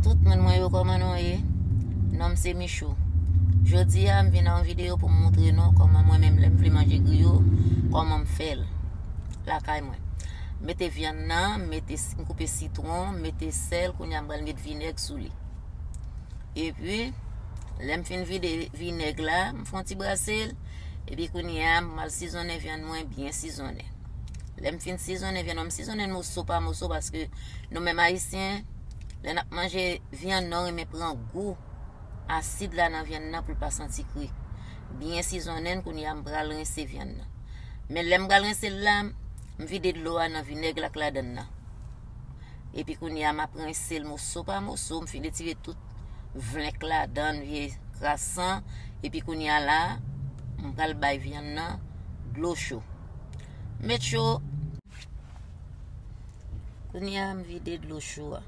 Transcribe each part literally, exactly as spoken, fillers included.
Tout moun mwen yo, kòman nou ye? Non m se Michou. Jodi a, m vin nan yon videyo pou m montre nou kòman mwen menm, lè m vle manje griyo, kòman m fè l lakay mwen. M mete vyann nan, m mete, m koupe sitwon, m mete sèl, kounye a m pral met vinèg sou li. Epi, lè m fin vide vinèg la, m fè yon ti brase l, epi kounye a, m al sizonnen vyann mwen byen sizonnen. Lè m fin sizonnen vyann mwen, m sizonnen l moso pa moso, paske nou menm Ayisyen, lè n ap manje vyann, nou renmen pran gou asid la nan vyann nan pou l pa santi kri. Byen sizonnen l, kounye a, m pral rense vyann nan. Men lè m pral rense l la, m vide dlo a nan vinèg la k ladann nan. Epi kounye a, m ap rense l moso pa moso. M fin retire tout vlenk ladann, vye kras san. Epi kounye a la, m pral bay vyann nan dlo cho. Met cho. Kounye a, m vide dlo cho a.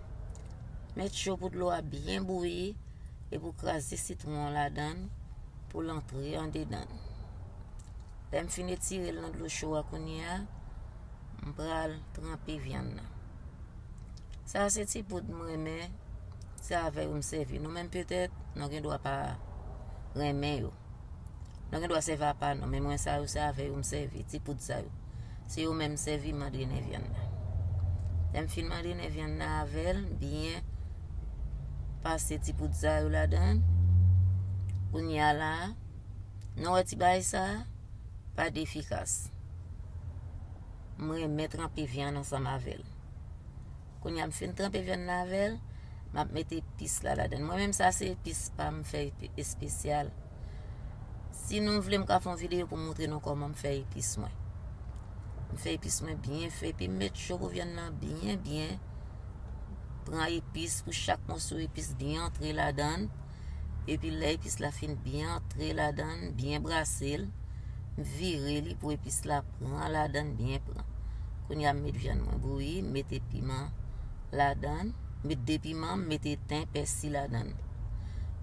Met cho pou dlo a byen bouyi. Epi w kraze sitwon an ladann pou l antre andedan l. Lè m fin etire l nan dlo cho a kounye a, m pral tranpe vyann nan. Sa a se ti poud m renmen, se avè yo m sèvi. Nou menm petèt, nou gen dwa pa renmen yo. Nou gen dwa sèvi apa nou, men mwen sa yo se avè yo m sèvi, ti poud sa yo. Se yo menm m sèvi m andrennen vyann nan. Lè m fin andrennen vyann nan avè l, m byen pase ti poud sa yo ladann. Kounye a la, nou wè ti bagay sa a, pa defikas. M renmen tranpe vyann ansanm avè l. Kounye a m fin tranpe vyann nan avè l, m ap mete epis la ladann. Mwen menm sa se epis pa m, m fè epi-, espesyal. Si nou vle m ka fè yon videyo pou m montre nou kòman m fè epis mwen. M fè epis mwen byen fè, epi m met cho pou vyann nan byen, byen. Pran epis pou chak moso epis byen antre ladann. Epi lè epis la fin byen antre ladann, byen brase l, m vire li pou epis la pran ladann, byen pran. Kounye a m met vyann mwen bouyi, m mete piman ladann, m met de piman, m mete ten, pèsi ladann.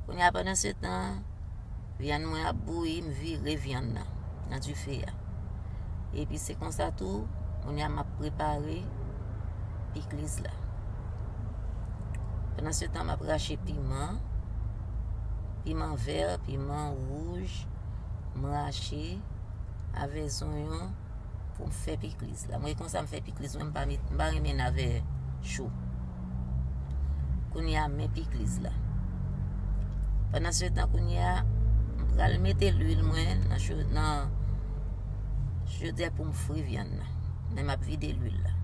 Kounye a pandan se tan, vyann mwen ap bouyi, m vire vyann nan, nan dife a. Epi se konsa tou, kounye a m ap prepare pikliz la. Pandan se tan, m ap rache piman, piman vè, piman wouj, m rache avè zonyon pou m fè pikliz la. Mwen konsa m fè pikliz mwen, m pa met, m pa renmen n avè cho. Kounye a, men pikliz la. Pandan se tan, kounye a, m pral mete lwil mwen nan cho, nan chodyè pou m fri vyann nan. Men m ap vide lwil la.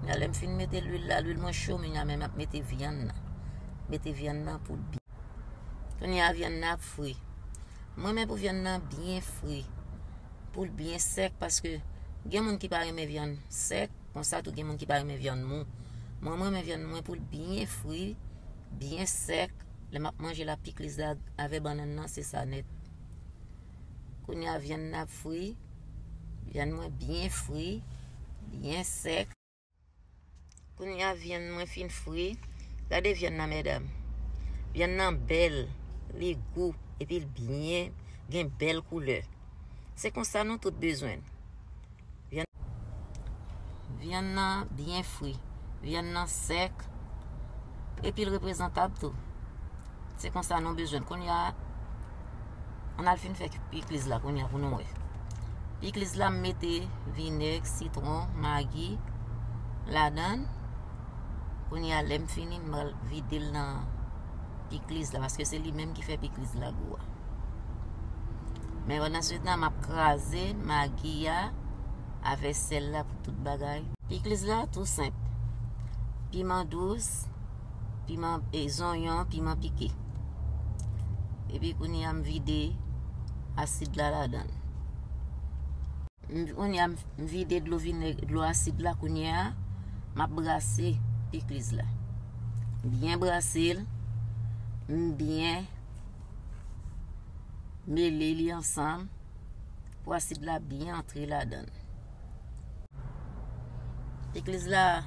Kounye a, lè m fin mete lwil la, lwil mwen cho, men kounye a, men m ap mete vyann nan. Mete vyann nan pou l byen. Kounye a, vyann nan ap fri. Mwen, men pou vyann nan byen fri. Pou l byen sèk, paske gen moun ki pa renmen vyann sèk, konsa tou gen moun ki pa renmen vyann mou. Mwen, mwen renmen vyann mwen pou l byen fri, byen sèk. Lè m ap manje l ak pikliz la avè bannann nan, se sa nèt. Kounye a, vyann nan ap fri. Vyann mwen byen fri, byen sèk. Kounye a, vyann mwen fin fri. Gade vyann nan, medam. Vyann nan bèl, li gou, epi l byen gen bèl koulè. Se konsa nou tout bezwen l. Vyann, vyann nan byen fri, vyann nan sèk, epi l reprezantab tou. Se konsa nou bezwen l. Kounye a, ann al fin fè pikliz la kounye a pou nou wè. Pikliz la, m mete vinèg, sitwon, magi ladann. Kounye a, lè m fini, m pral vide l nan pikliz la, paske se li menm ki fè pikliz la gou a. Men pandan se tan, m ap kraze magi a avè sèl la pou tout bagay. Pikliz la tou senp. Piman dous, piman, e, zonyon, piman pike. Epi kounye a m vide asid la ladann. M, kounye a m, m vide dlo vinèg, dlo asid la kounye a, m ap brase pikliz la. Byen brase l, m byen mele li ansanm pou asid la byen antre ladann. Pikliz la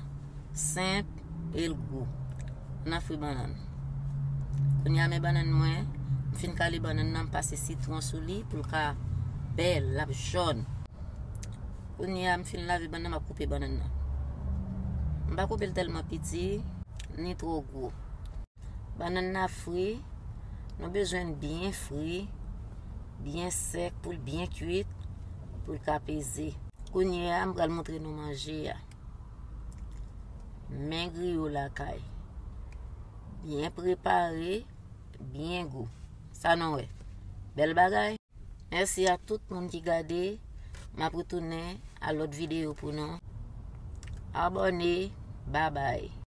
senp e l gou. Ann al fri bannann. Kounye a men bannann mwen, m fin kale bannann nan, m pase sitwon sou li pou l ka bèl, l ap jòn. Kounye a m fin lave bannann, m ap koupe bannann nan. M pa koupe l tèlman piti. ni twò gwo. Bannann nan fri, nou bezwen l byen fri, byen sèk pou l byen kwit, pou l ka peze. Kounye a, m pral montre nou manje a. Men griyo lakay. Byen prepare, byen gou. Sa nou wè. Bèl bagay. Mèsi a tout moun ki gade. M ap retounen a lòt videyo pou nou. Abòne. Babay.